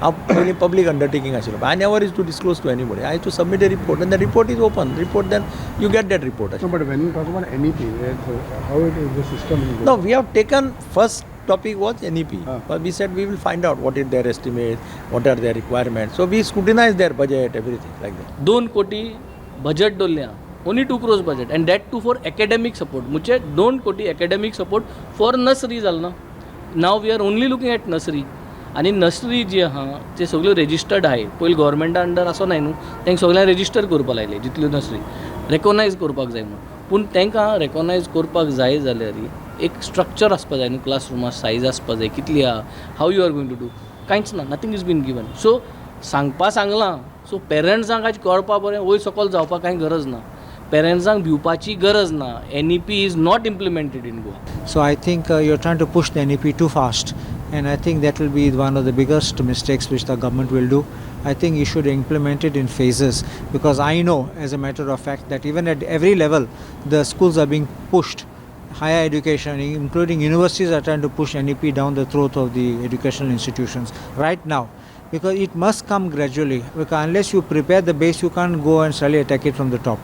हांव पयलीं public undertaking आशिल्लो. I never used to disclose to anybody. I to submit a report and the report is open report, then you get that report. No, but when you talk about NEP, how it is the system is No, we have taken, first topic was NEP. Ah. But we said we will find out what is their estimate, what are their requirements. So we scrutinize their budget, everything like that. 2 कोटी budget दवरलें आहा, only 2 crores budget, and that too for academic support. म्हणजे 2 कोटी academic support for nursery जाल ना. Now we are only looking at nursery. आनी nursery जी आहा ते सगळ्यो रेजिस्टर्ड आहाय. पयलीं गोवोरमेंटा अंडर आसोनाय न्हू, तांकां सगळ्यांक रेजिस्टर करपाक लायले जितल्यो नर्सरी रेकोगनायज करपाक जाय म्हणून. पूण तांकां रेकोगनायज करपाक जाय जाल्यार एक स्ट्रक्चर आसपा जाय न्हू, क्लासरुमा सायज आसपा जाय कितली आहा, how you are going to do. कांयच ना, nothing is been given. So सांगपा सांगलां, सो पेरंट्सांक आयज कळपा बरें वयर सकयल जावपाक कांय गरज ना, पेरंट्सांक भिवपाची गरज ना. NEP is not implemented in Goa. So I think you're trying to push the NEP too fast, and I think that will be one of the biggest mistakes which the government will do. I think you should implement it in phases because I know, as a matter of fact, that even at every level, the schools are being pushed. Higher education, including universities, are trying to push NEP down the throat of the educational institutions right now. Because it must come gradually. Because unless you prepare the base, you can't go and suddenly attack it from the top.